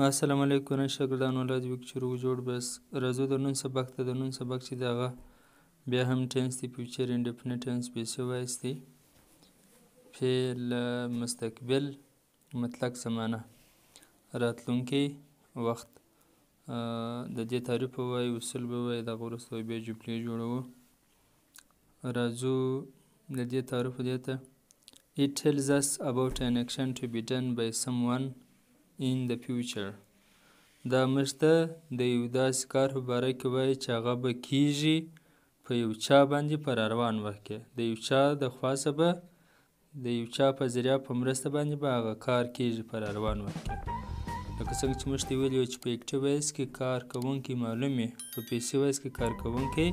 السلام علیکم شاګردانو، الله دې وکړي چې روغ جوړ. بس راځو د نن سبق ته. د نن سبق چې د هغه بیا هم tense دی، future indefinite tense، passive voice دی، فعل مستقبل مطلق زمانه، راتلونکی وخت. د دې تعریف به وایو، اصول به وایو، دغه وروسته به بیا جملې جوړوو. راځو د دې تعریف دې ته. It tells us about an action to be done by someone in the future. دا موږ ته د یو داسې کار په باره کې وایي چې هغه به کیږي په یو چا باندې په روان وخت کې، د یو چا د خوا څخه به، د یو چا په ذریعه، په مرسته باندې به هغه کار کیږي په روان وخت کې. لکه څنګه چې موږ ته ویلي وو چې په active voice کې کار کوونکی معلوم وي، په passive voice کې کار کوونکی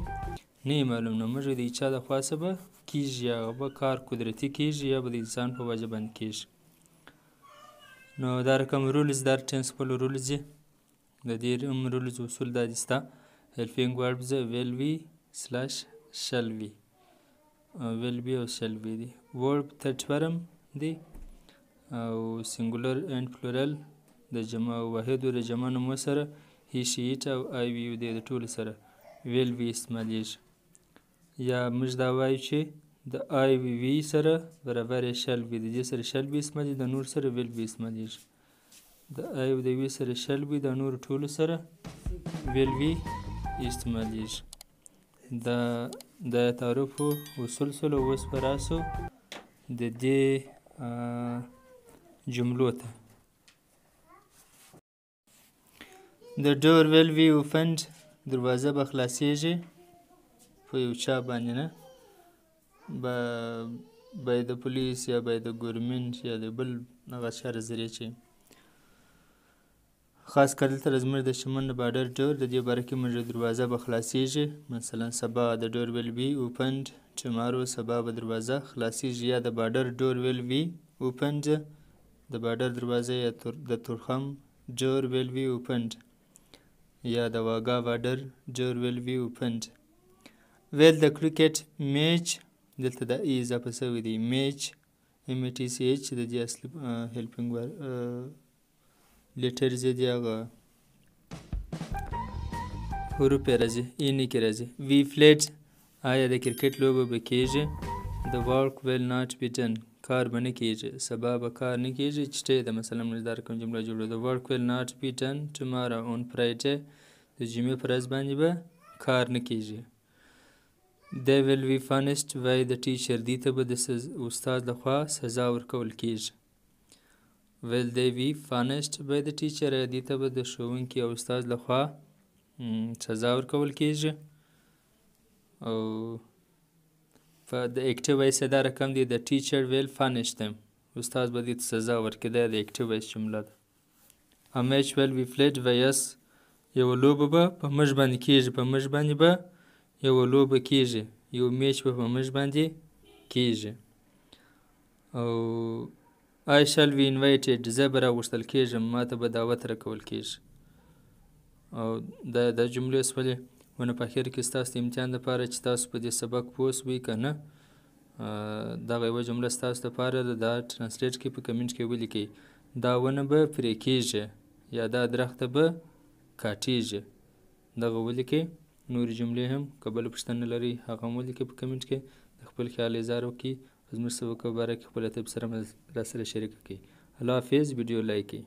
نه وي معلوم. نو موږ د یو چا د خوا څخه به کیږي، هغه به کار قدرتي کیږي یا به د انسان په وجه باندې کیږي. نو دا رقم rules، دا tense خپل rules دي. د دې هم rules اصول دا دي ستا helping verbs will be slash shall be، will be او shall be دي. Verb third form دی او singular and plural، د جمع او واحد د جمع نومو سره، he، she، it او I، we، you دی، د ټولو سره will be استعمالیږي. یا موږ دا وایو چې د I، we سره برابر shall be، د دې سره shall be استعمالیږي، د نور سره will be استعمالیږي. د I او د we سره shall be، د نور ټولو سره will be استعمالیږي. دا د تعریف اصول سره. اوس به راسو د دې جملو ته. The door will be opened، دروازه به خلاصیږي په یو چا باندې، نه by the police یا by the government یا د بل هغه چا ذریعه چې خاص کر دلته زموږ د چمن د border door، د دې باره کې موږ دروازه به خلاصیږي. مثلا سبا، the door will be opened tomorrow، سبا به دروازه خلاصیږي، یا the border door will be opened، د border دروازه، یا د تورخم door will be opened، یا د واګا border door will be opened. Will the cricket match، دلته د ای اضافه شوی دی، match، M A T C H، د دې اصلي helping letters دي، هغه حروف یې راځي، ای نه کې راځي. Be played، آیا د کرکټ لوبه به کیږي؟ The work will not be done، کار به نه کیږي، سبا به کار نه کیږي. چټي ده، مثلا موږ دا رقم جمله جوړو: the work will not be done tomorrow on Friday، د جمعې پر ورځ باندې به کار نه کیږي. They will be punished by the teacher، دوی ته به د استاد لخوا سزا ورکول کیږي. Will they be punished by the teacher، دوی ته به د ښوونکي او استاد لخوا سزا ورکول کیږي؟ او په د active voice دا رقم دی: the teacher will punish them، استاد به دوی ته سزا ورکړي. دا د active voice جمله ده. A match will be played by us، یوه لوبه به په موږ باندې کیږي، په موږ باندې به یوه لوبه کیږي، یو match به په موږ باندې کیږي. او I shall be invited، زه به راغوښتل کیږم، ما ته به دعوت راکول کیږي. او دا د جملې سولې ونه. په اخر کې ستاسو د امتحان دپاره چې تاسو په دې سبق پوه سوئ که نه، دغه یوه جمله ستاسو دپاره ده، دا translate کړئ، په comment کې ولیکئ: دا ونه به پرې کیږي یا دا درخته به کاټیږي. دغه ولیکئ. نورې جملې هم که بله پوښتنه لرئ، هغه هم ولیکئ په comment کې. د خپل خیال اظهار وکړئ، زموږ سبق په باره کې خپله تبصره راسره شریکه کړئ. الله حافظ. ویډیو like کړئ.